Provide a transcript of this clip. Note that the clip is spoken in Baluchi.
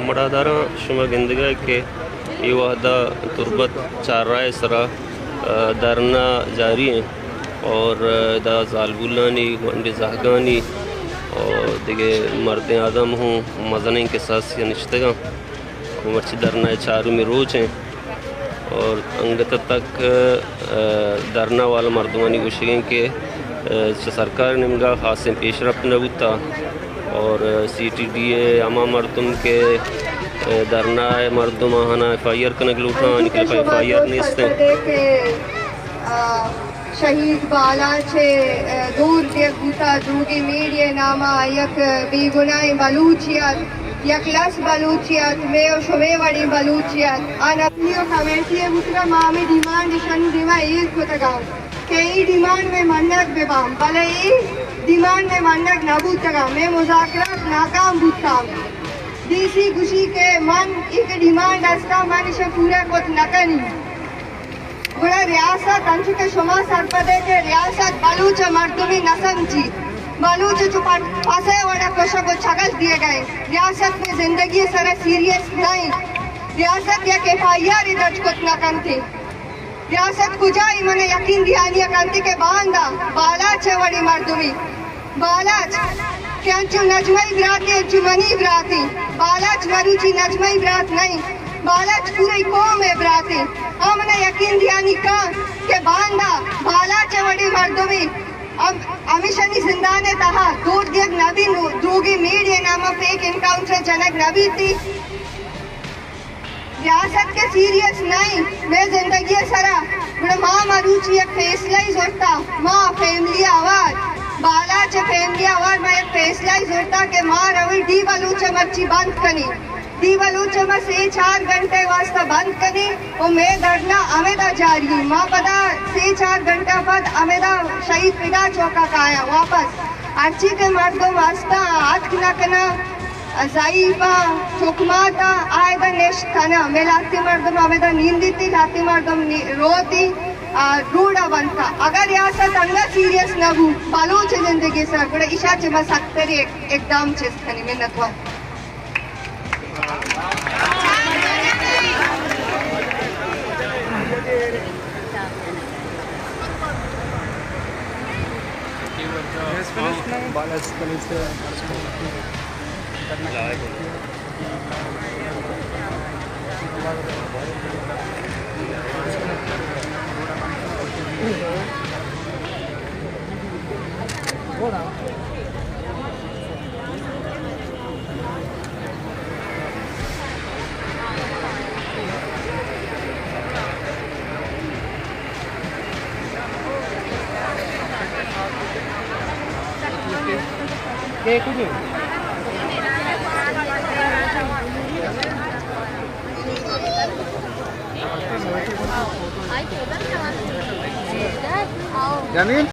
مڑاداراں، شما گندگا کہ اے وہدا تربت چارراہ ءِ سرا، آ، دھرنا جاری ایں اور، آ، ادا زالبولانی، گونڈیں زہگانی اور دگہ مردیں آدم ہوں مزنیں کساسے ءَ نشتگاں۔ مرچی دھرنا ءِ چارمی روچ ایں اور انگت تک، آ، دھرنا والا مردمانی گوشگ ایں کہ، آ، چہ سرکار ءِ نیمگا خاصیں پیشرفت نہ بوتا اور سی ٹی ڈی ءِ ہما مردم کہ، آ، دھرنا ءِ مردم آہانا ایف آئی آر کنگ لوٹاں، آنی خلاف ایف آئی آر نیست ایں۔ شہید بالاچ ءَ دور دیگ بوتا، دروگیں میڈیا ءِ ناما، یک بے گناہیں بلوچے ات، یک لس بلوچے ات، مئے و شمئے وڑیں بلوچے ات۔ آ نبی و کمیٹی ءَ بوتگا، ما ہمے ڈیمانڈ اشانی دیما ایر کتگا کہ اے ڈیمانڈ مئے منگ بباں، بلے اے ڈیمانڈ مئے منگ نہ بوتگا، مئے مذاکرات ناکام بوتا۔ ڈی سی گوشی کہ من اے کہ ڈیمانڈ استا، من اشاں پورا کت نہ کنی۔ گڑا ریاست، انچو کہ شما سرپد ئے کہ ریاست بلوچ ءِ مردمے نہ سمجھی، بلوچ ءَ چو پٹ-، پسے وڑا کشگ و چگل دیگ ءَ ایں۔ ریاست مئے زندگی ءِ سرا سیریس نہ ایں۔ ریاست یک ایف آئی آر ئے درج کت نہ کنت۔ ریاست کجا ایں؟ من یقین دیانی ءَ کنت کہ باندا بالاچ ءِ وڑیں مردمے بالاچ کہ انچو نجمہ ئی براتے، انچو منی براتے۔ بالاچ مروچی نجمہ ئی برات نہ ایں، بالاچ پورئی قوم ءِ براتے۔ آ منا یقین دیانی کن کہ باندا بالاچ ءِ وڑیں مردمے ہم-، ہمیشانی زندان ءِ تہا دور دیگ نہ بیت، دروگیں میڈیا ءِ ناما فیک انکاؤنٹر جنگ نہ بیت۔ ریاست کہ سیریس نہ ایں مئے زندگی ءِ سرا، گڑا ما مروچی یک فیصلہ ئی زرتا، ما فیملی ءَ ہوار، بالاچ ءِ فیملی ءَ ہوار ما یک فیصلہ ئی زرتا کہ ما رویں ڈی بلوچ ءَ مرچی بند کنیں، ڈی بلوچ ءَ ما سے چار گھنٹہ ءِ واسطہ بند کنیں و مئے دھرنا ہمیدا جاری ایں۔ ما پدا سے چار گھنٹہ پد ہمیدا شہید فدا چوکا کایاں واپس۔ ہرچی کہ مردم ہستاں، اتک نہ کناں، ضعیف آں، چکمات آں، آ ادا نشت کناں۔ مئے لہتے مردم ہمیدا نندیتی، لہتے مردم نی-، روتی، آ، روڈا بنتا۔ اگر ریاست انگا سیریس نہ بو بلوچ زندگی سر، گڑا ایشا چہ ما سختریں اقدام چست کنی۔ منت وار۔ جمیل۔